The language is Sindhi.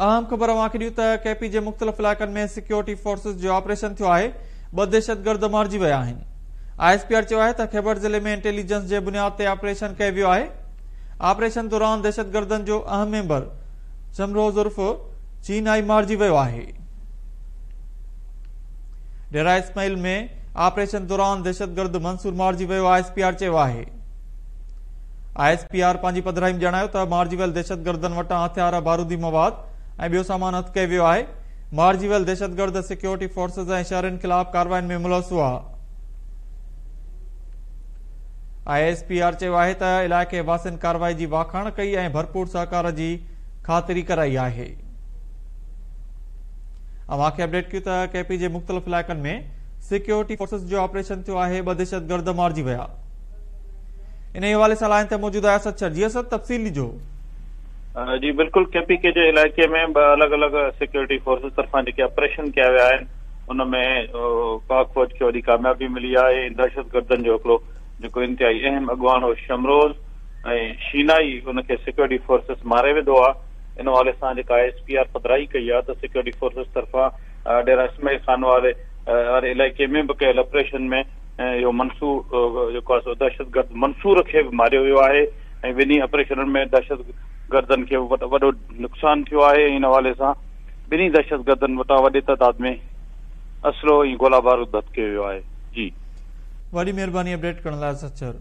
اهم خبر اوهان کي ڏيون ته ڪي پي جي مختلف علائقن ۾ سيڪيورٽي فورسز جو آپريشن ٿيو آهي، ٻه دهشتگرد مارجي ويا آهن. I S P R چيو آهي ته خيبر ضلعي ۾ انٽيليجنس جي بنياد تي آپريشن ڪيو ويو آهي. آپريشن دوران دهشتگردن جو اهم ميمبر شمروز عرف چينائي مارجي ويو آهي. ڊيرا اسماعيل ۾ آپريشن دوران دهشتگرد منصور مارجي ويو، I S P R چيو آهي. I S P R پنهنجي پڌرائي ۾ ڄاڻايو ته مارجي ويل دهشتگردن وٽان هٿيار، بارودي مواد ۽ ٻيو سامان هٿ ڪيو ويو آهي. مارجي ويل دهشتگرد سيڪيورٽي فورسز ۽ شهرين خلاف ڪارروائين ۾ ملوث هئا. I S P R چيو آهي ته علائقي واسين ڪارروائي جي واکاڻ ڪئي ۽ ڀرپور سهڪار جي خاطري ڪرائي آهي. اوهان کي اپڊيٽ ڪيون ته ڪي پي جي مختلف علائقن ۾ سيڪيورٽي فورسز جو آپريشن ٿيو آهي، ٻه دهشتگرد مارجي ويا. انهي حوالي سان لائين تي موجود آهي اسد شر، جي اسد تفصيل ڏجو. جي بلڪل ڪي پي ڪي جي علائقي ۾ ٻه الڳ الڳ سيڪيورٽي فورسز طرفان جيڪي آپريشن ڪيا ويا آهن ان ۾ پاڪ فوج کي وڏي ڪاميابي ملي آهي ۽ دهشتگردن جو هڪڙو جيڪو انتهائي اهم اڳواڻ هو شمروز ۽ شينائي ان کي سيڪيورٽي فورسز ماري وڌو آهي ان حوالي سان جيڪا I S P R پڌرائي ڪئي آهي ته سيڪيورٽي فورسز طرفان ڊيرا اسماعيل خان واري واري علائقي ۾ به ڪيل آپريشن ۾ اهو منصور جيڪو آهي سو دهشتگرد منصور کي به ماريو ويو آهي ۽ ٻنهي آپريشنن ۾ دهشتگردن کي وڏو نقصان ٿيو آهي ۽ ان حوالي سان ٻنهي دهشتگردن وٽان وڏي تعداد ۾ اسلحو ۽ گولا بارود به هٿ ڪيو ويو آهي. جي. وڏي مهرباني اپڊيٽ ڪرڻ لاء سچر.